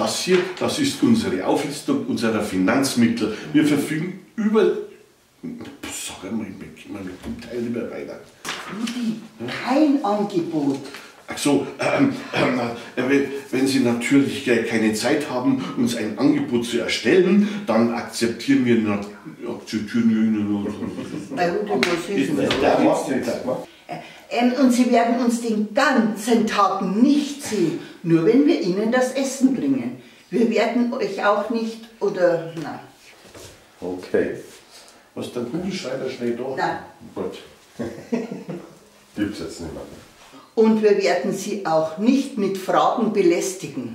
das hier, das ist unsere Auflistung unserer Finanzmittel. Wir verfügen über... Sag einmal, ich komme mit dem Teil nicht mehr weiter. Rudi, kein Angebot. Ach so, wenn Sie natürlich keine Zeit haben, uns ein Angebot zu erstellen, dann akzeptieren wir Und Sie werden uns den ganzen Tag nicht sehen, nur wenn wir Ihnen das Essen bringen. Wir werden euch auch nicht, oder, na. Okay. Was, der Kugelschreiber schnell da? Nein. Gut. Gibt's jetzt nicht mehr. Und wir werden Sie auch nicht mit Fragen belästigen.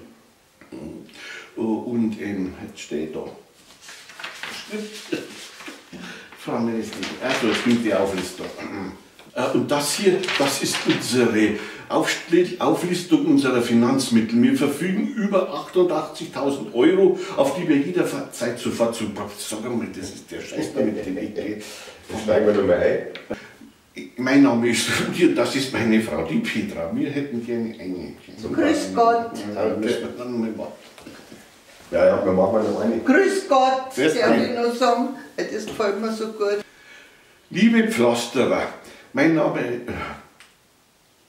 Und jetzt steht da. Fragen belästigen. Also, es gibt die Auflistung. Und das hier, das ist unsere Auflistung unserer Finanzmittel. Wir verfügen über 88.000 Euro, auf die wir jederzeit sofort zu. Sag mal, das ist der Scheiß da mit dem Idee. Steigen wir nochmal ein. Mein Name ist Rudi und das ist meine Frau, die Petra. Wir hätten gerne eine. Grüß Gott. Ja, ja, wir machen noch eine. Grüß Gott, darf ich noch sagen. Das gefällt mir so gut. Liebe Pflasterer, mein Name...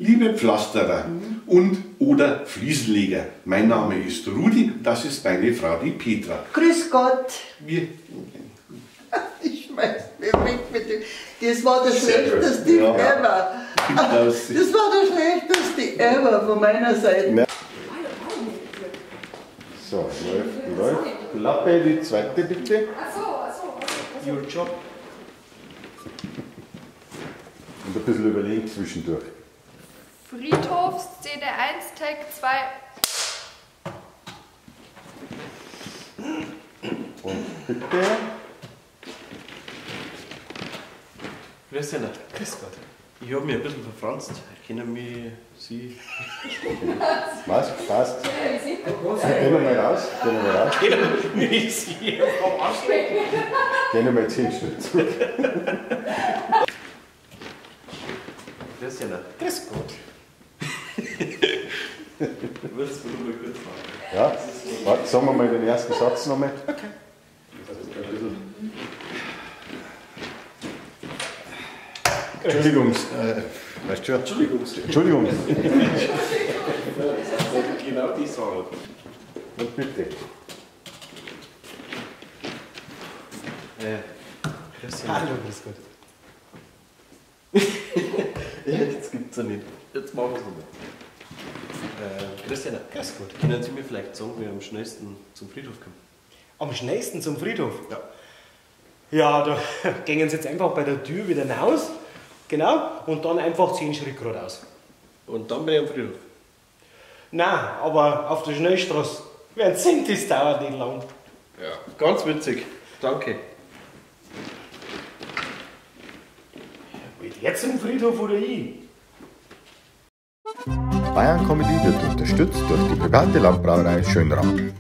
Liebe Pflasterer und oder Fliesenleger, mein Name ist Rudi, das ist meine Frau, die Petra. Grüß Gott. Wir... Ich schmeiß mich weg mit dem. Das war der schlechteste ever. Das war der schlechteste ever von meiner Seite. Ja. So, läuft, läuft. Klappe, die zweite bitte. Ach so, ach so. Your job. Und ein bisschen überlegen zwischendurch. Friedhof, Szene 1, Tag 2. Und bitte. Grüß dich. Grüß Gott. Ich habe mich ein bisschen verfranst. Können mich Sie. Was? Passt. Geh nochmal raus. Geh nochmal raus. Geh Sie vom Arschlecken. Geh nochmal 10 Schritte zurück. Grüß dich. Grüß Gott. Würdest du mal kurz machen? Ja, warte, sagen wir mal den ersten Satz nochmal. Okay. Entschuldigung, weißt du schon? Entschuldigung. Entschuldigung. Genau die Sache. Und bitte. Hallo, grüß Gott. Jetzt gibt's ja nicht. Jetzt machen wir es nochmal. Christian, grüß Gott. Können Sie mir vielleicht sagen, wie ich am schnellsten zum Friedhof komme? Am schnellsten zum Friedhof? Ja. Ja, da gehen Sie jetzt einfach bei der Tür wieder raus. Genau, und dann einfach 10 Schritte geradeaus. Und dann bin ich am Friedhof? Nein, aber auf der Schnellstraße. Werden Sie sehen, das dauert nicht lang. Ja, ganz witzig. Danke. Geht jetzt zum Friedhof oder ich? Bayern Comedy wird unterstützt durch die private Landbrauerei Schönram.